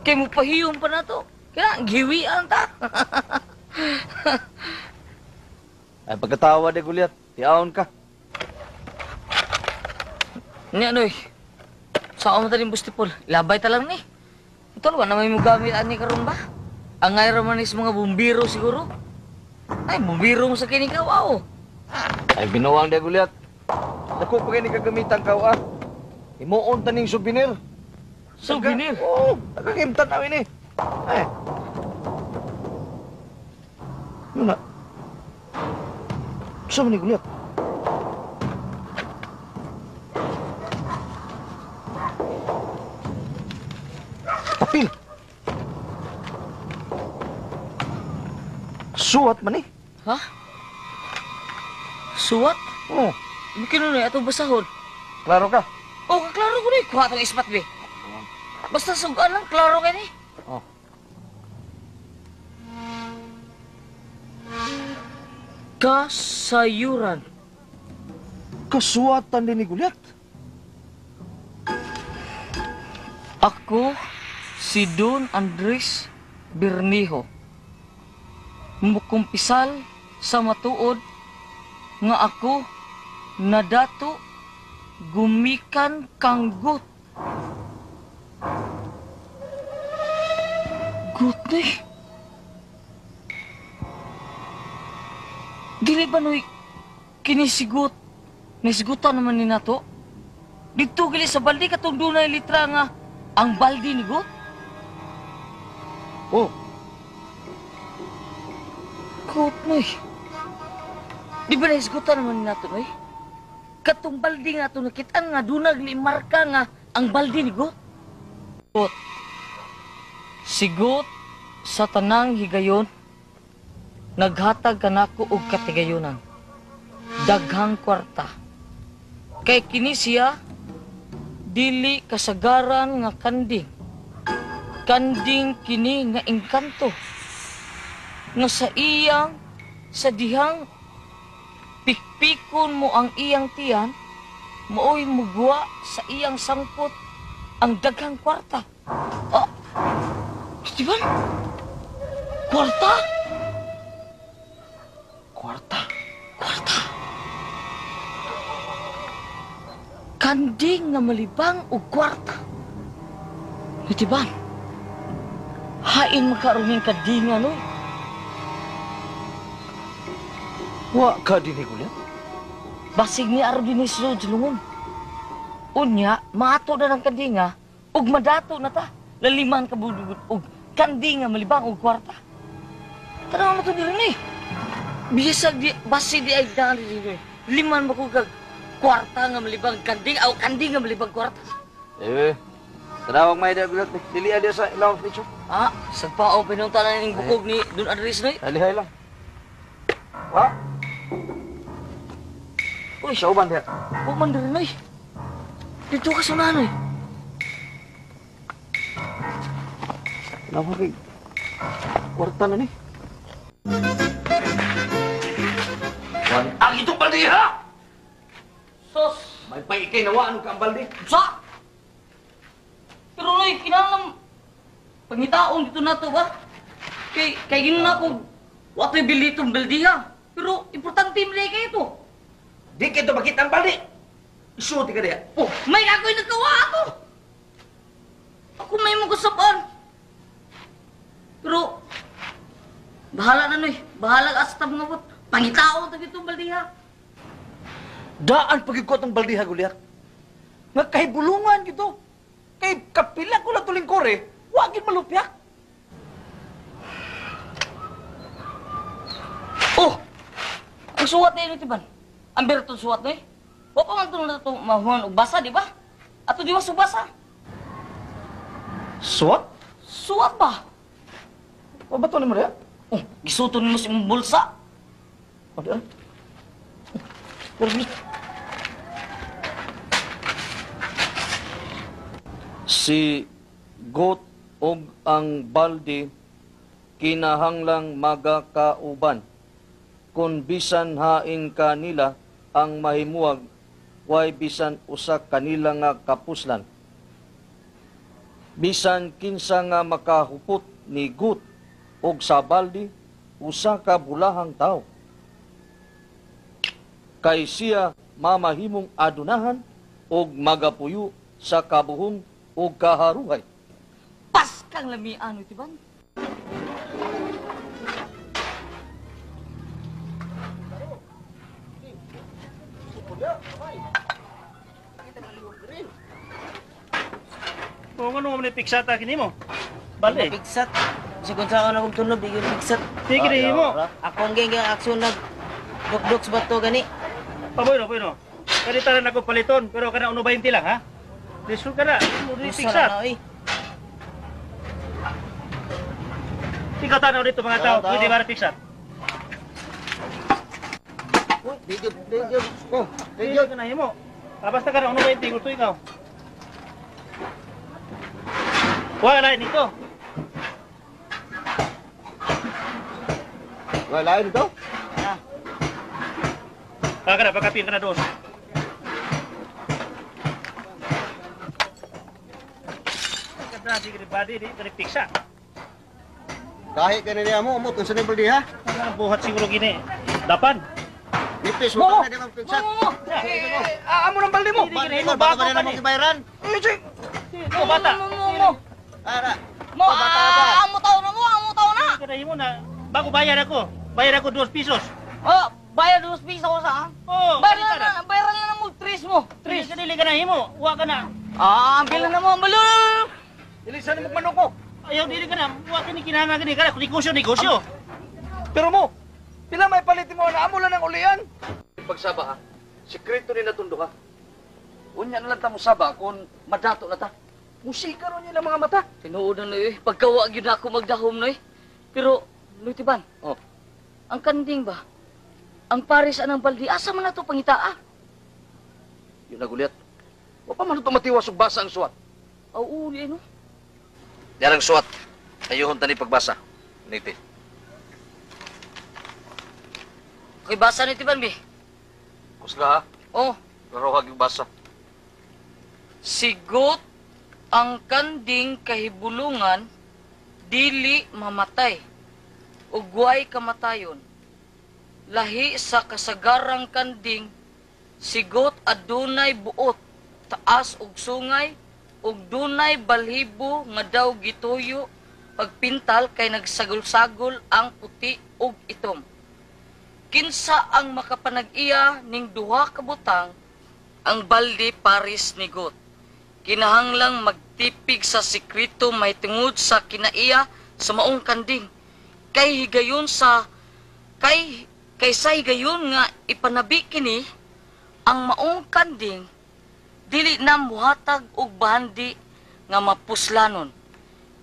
Kay mo pahiyom pa na to. Kaya, giwian ta. Ay, pagkatawa de, Gulyat. Tiaon ka. Nya, Noy. Saan mo taning bustipol? Labay ta lang ni. Ito, wala na may mugamit ani karon ba? Angay raman is mga bumbiro siguro. Ay, bumbiro mo sa kinikaw, aw. Ay, binuwang de, Gulyat. Dako pa kayo ni kagamitan ka, ah. Imuon taning souvenir. Souvenir? Oo, nagkakimtan namin eh. Ay. Yun na. Saan mo ni Gulyat? Papel! Suwat man eh. Ha? Suwat? Oo. Bikin nun eh, atong basahon. Klaro ka? Oo, kaklaro ko na eh. Kuha itong ispat, be. Basta sugaan lang, klaro ka ni. Oh. Kasayuran. Kasuwatan din ni Gulyat. Ako, si Don Andres Bernijo. Mukumpisal sa matuod nga ako nadato gumikan kang Gut. Gut ni. Dili ba noy kinisigot? Nisigutan naman ni nato. Dito gali sa baldi katong dunay litra nga ang baldi ni Gut. Oh. Gut noy. Di ba naisgutan naman ni nato noy? Katong baldi nga ato nakitaan nga dunag ni marka nga ang baldi ni Gut. Gut. Sigot sa tanang higayon, naghatag kanako og katigayonan. Daghang kwarta. Kay kini siya dili kasagaran nga kanding. Kanding kini nga engkanto. Nga sa iyang sa dihang pikpikon mo ang iyang tiyan, maoy mugwa sa iyang sangpot ang daghang kwarta. Ah, Steven? Kwarta? Kwarta? Kwarta. Kanding nga malibang og kwarta. Steven, hain makaroon yung kandinga, no? Wa ka din, Gulyat? Basig ni aron din ni sulod sa lungon. Unya, maato na ng kandinga, ug madato na ta. Laliman ka budugod og kandinga malibang og kwarta. Tanaw mo to diri ni. Bisag di, basig di ay daan diri ni. Liman mo ko kag kwarta nga malibang kanding, aw kanding nga malibang kwarta. Tanawag may dia, Gulyat. Dili dia sa ilawang picture. Ah, sagpao pinunta na ning bukog ni Don Andres ni. Alihay lang. Wa? Uy, sa uban diha. Wa man diri noy. Dito ka sa unahan, oy. Wala kay kwarta na ni. Wan ang itong baldi ha! Sos! May paikay na waan ka ang baldi. Sa! Pero noy, kinahanglan pangitaon dito na to ba? Kay ginon ako, wa to'y bili itong baldi ha. Pero importante man kay ito. Di kito makita ang baldi. Isuti ka diha. Oh, may ako'y nagkawa ato. Ako may mong kasabaan. Pero, bahala na noy. Bahala ka sa mga bot. Pangitaon ta itong baldiha. Daan pagikot ang baldiha, Gulyat. Nga kahibulungan gito. Kay kapila ko na tuling kore, wagin malupyak. Oh! Ang suwat na yun, Tiban. Ang berto suwat na eh. Wa pa man itong natong mahuan og basa, di ba? Ato di ba subasa? Suwat? Suwat ba? Wa ba ito ni Maria? Oh, gisuton mo sa imong bulsa. O, di ay. Pero, si Got og ang baldi kinahanglang magakauban. Kun bisan hain kanila ang mahimuwag, way bisan usa kanila nga kapuslan. Bisan kinsa nga makahupot ni Gut og sa baldi, usa ka bulahang tao. Kay siya mamahimong adunahan og magapuyo sa kabuhong og kaharuhay. Paskang lamian, Tiban. Kung ano mo ni piksata kini mo? Bale. Piksat. Sigon sa ako na tunog, di yung piksat. Di kini mo. Ako ang genggang aksyon nag dukduk sa bato gani. Paboy no, paboy no. Kani tanan ako paliton, pero kana 1.20 lang ha. Lisod ka na, mo ni Usa piksat. na, oy. Ikaw tanaw dito mga tao, pwede ba piksat? Digod, digod. Oh, Digod ka na himo. Ah, basta ka na 1.20 gusto ikaw. Wala nito. Wala nito. Ah, kana pagkapin ka na dos. Kada di kini body di kini piksa. Kahit ka niya mo, umot unsa ni baldi ha? Ang buhat siguro gini. Dapan. Nipis mo na di mo piksat. Mo, mo, Amo ng baldi mo. Di kini Baldi mo mo baka bago pa pa na mo ni. gibayaran. Mo bata. Mo, mo, mo. Ara. Mo, ah, amo tao na mo, amo tao na. Di kini mo na bago bayar ako. Bayar ako 2 pesos. Oh, bayad 2 piso ko sa. Oh, Bayaran na, bayaran na mo, tres mo. Tres dili ka na himo. Wa ka na. Ah, bilan na mo, ang balo. Ilisan mo manok ko. Ayaw dili ka na. Wa kini kinahanglan gini kana negosyo negosyo. Pero mo, pila may palit mo na amo lang ang ulian. Pagsaba ha, sikreto ni natundo ha. Unya na lang ta mo saba kung madato na ta. Musika ron niya mga mata. Tinuod na eh, pagkawa gyud ako magdahom noy. Pero, noy Tiban. Oh. Ang kanding ba? Ang pares anang baldi, asa man na to pangitaa? Yun na gulyat. Wa pa man ito matiwas og basa ang suwat. Aw, uli no. Yarang suwat. Ayuhon tani pagbasa. Niti. Okay, basa ni Tiban bi. Kusga ha. Oh, Laro yung basa. sigot ang kanding kahibulungan dili mamatay ugway kamatayon. Lahi sa kasagarang kanding sigot adunay buot, taas og sungay ug dunay balhibo nga daw gituyo pagpintal kay nagsagol-sagol ang puti ug itom. Kinsa ang makapanag-iya ning duha ka butang ang balde paris ni Got. Kinahanglang magtipig sa sekreto mahitungod sa kinaiya sa maong kanding. Kay higayon sa kay kaysa higayon nga ipanabi kini ang maong kanding dili na muhatag og bahandi nga mapuslanon.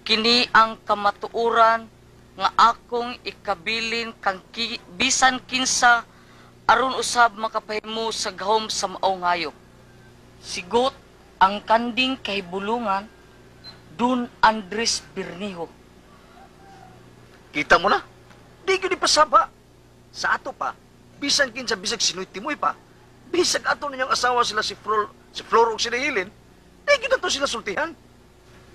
Kini ang kamatuoran nga akong ikabilin kang bisan kinsa aron usab makapahimo sa gahom sa maong hayop. Sigot ang kanding kahibulungan Don Andres Bernijo. Kita mo na. Di gyud ipasaba. Sa ato pa, bisan kinsa bisag sinuy timoy pa. Bisag ato ninyong asawa sila si Flor, si Flor ug si Helen, di gyud ato sila sultihan.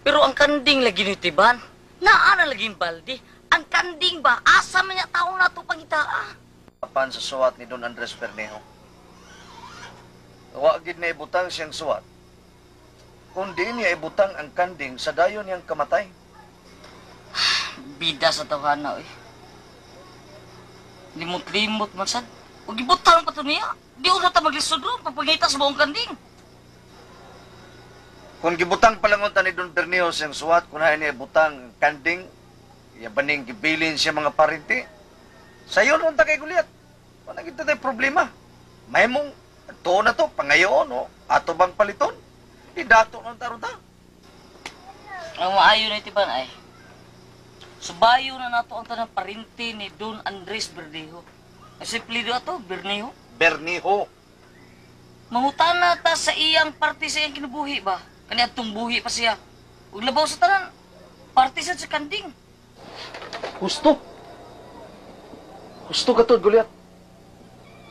Pero ang kanding lagi ni Tiban, naa na laging balde. Ang kanding ba, asa man niya tao na ito pangitaa? Apan sa suwat ni Don Andres Bernejo. Wa gid na ibutang siyang suwat. Kung di niya ibutang ang kanding sa dayon niyang kamatay. Bida sa tawhana, oy. Limot-limot man sad. Ug ibutang pa to niya. Di una ta maglisod ron pagpangita sa buong kanding. Kung gibutang palangon ta ni Don Bernejo siyang suwat, kung niya ibutang ang kanding, iya baning gibilin siya mga parinti. Sayon ron ta kay Goliath. Wala kita tayo problema. May mong to na to, pangayon, o, ato bang paliton? Di dato nun taron ta. Ang maayo na itiban ay, subayo na nato ang tanang parinti ni Don Andres Bernejo. Ay simple do ato, Bernejo. Bernijo. Mangutana ta sa iyang parte sa iyang kinabuhi ba? Kani atong buhi pa siya. Ug labaw sa tanan, parte sa kanding. Husto. Husto ka to, Goliath.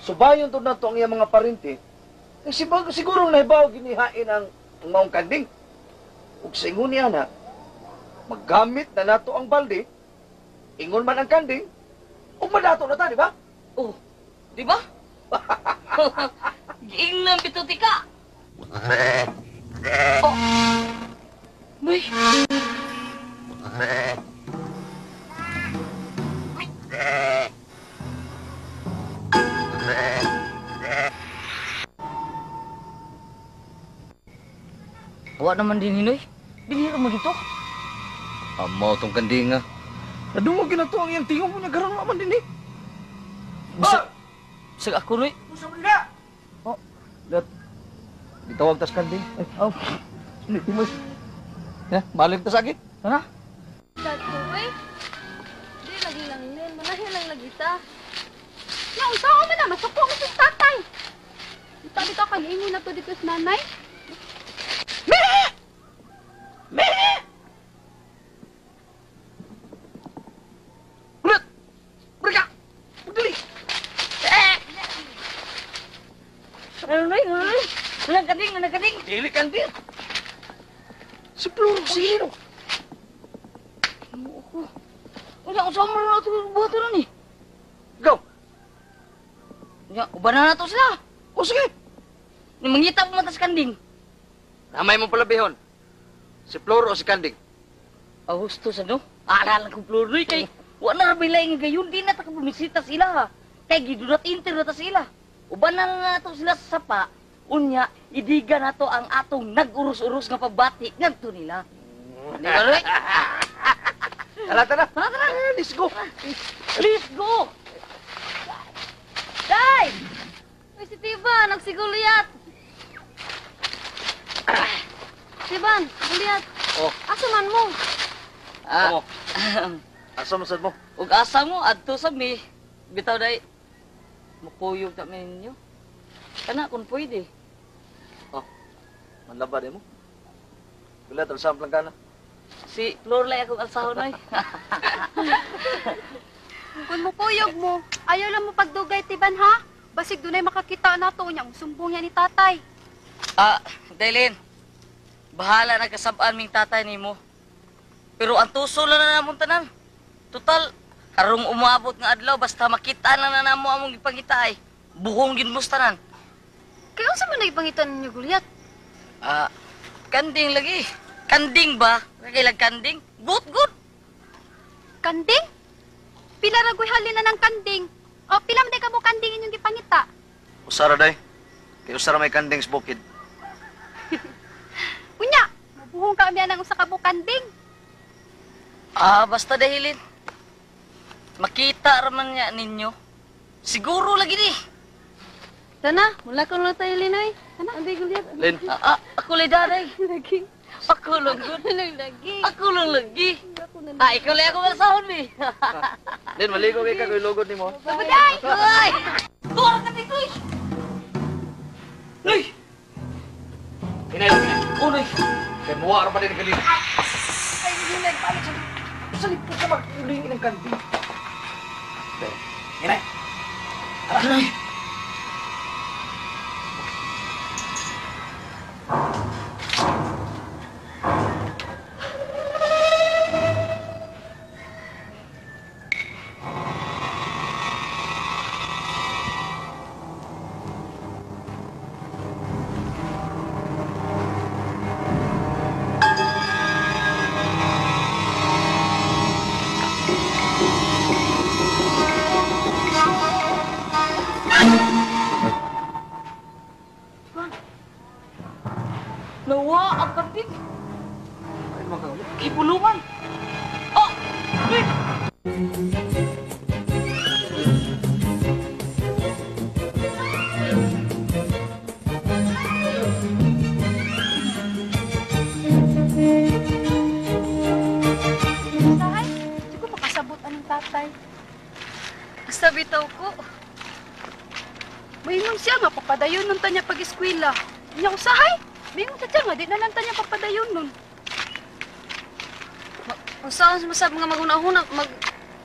Subayon to nato ang iyang mga parinti. Eh, siguro nahibaw ginihain ang maong kanding. Ug sa ingon niya na, maggamit na nato ang balde, ingon man ang kanding, ug madato na ta, di ba? Oh, di ba? Giingnan bitaw tika. Oh. Nay. Wa naman din hinoy. Dinhiro mo dito. Amo tong kanding nga. Nadungog gina to ang iyang tingog niya karon man din eh. Bisag, bisag ako noy. Usa man na. Oh, lat. Ditawag tas kanding. Ay, oh. Hindi mo. Ya, balik tas agi. Ana? Dato eh. Di lagi lang nin, manahin lang lagi ta. Ya, unsa man na masuko mo sa tatay. Ita dito kay ingon na to dito sa nanay. Ulit. Berka. Dali. Ano noy? Ano noy? Anang kanding, anang kanding. Dili kanding. Si Flor, sige no. Unya unsa man na to buhaton na ni? Go. Unya, uban na nato sila. O sige. Ni mangita pa man tas kanding. Namay mo pala bihon. Si Flor o si kanding? Augusto sa no? Alala ko Flor noy kay wa na ra bilay nga gayon di na ta kabumisita sila. Kay gidunat inter na ta sila. Uban na nato sila sa sapa. Unya, idiga nato ang atong nag-urus-urus nga pabati ngadto nila. Di ba, Roy? Tara, tara. Tara, tara. Let's go. Let's go. Day! Uy, si Tiban, nagsiguliyat. Tiban, guliyat. Oh. Asa man mo? Ah, Oh. Asa man sad mo? Ug asa mo adto sa mi. Bitaw day. Mukuyog ta mi ninyo. Kana kung pwede. Oh. Manlaba din mo. Guliyat, alsam lang kana. Si Flor lay akong alsahon oy. Kung mukuyog mo, ayaw lang mo pagdugay, Tiban, ha? Basig dunay makakita na to niya, sumbong niya ni tatay. Ah, Daylin. Bahala na kasabaan ming tatay nimo. Pero ang tuso lang na namon tanan. Total, karong umabot nga adlaw basta makita na na namo among gipangita ay buhong gid mo tanan. Kaya unsa man nagipangita ninyo, Guliyat? Ah, kanding lagi. Kanding ba? Kailang kanding? Good, good. Kanding? Pila ra goy halin na ng kanding. O pila man day ka mo kanding inyong gipangita? Usara day. Kay usara may kanding sa bukid. Unya, mabuhong ka unya ng usa ka kanding. Ah, basta dahilin. Makita ra man niya ninyo. Siguro lagi ni. Tana, mula ko na tayo, Linoy. Tana, andi Guliyat. Lin. Ah, ako lay daday. Lagi. Ako lang good. Lagi. Ako lang lagi. Ah, ikaw lang ako malsahon mi. Lin, maligo kay ka koy lugod nimo. Babaday! Ay! Tuwa ka dito eh. Noy! Inay, inay. Oh, Noy. Kay muwa ra pa din kalin. Ay, inay, balik sa sa likod ka mag-uling ng kanding. Inay. Noy. Nawa ang kanding. Ay, mga Kipulungan. Oh! Noy! Sahay, di ko makasabot anong tatay. Basta bitaw ko. Maingon siya nga, papadayon nun tanya pag-eskwela. Nya usahay, maingon siya nga, di na lang tanya papadayon nun. Unsa masab nga maghuna-huna mag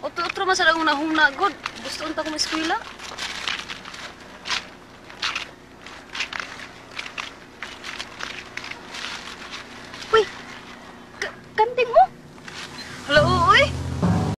otro-otro man sa huna-huna god. Gusto unta ko eskwela. Uy, Kanting mo.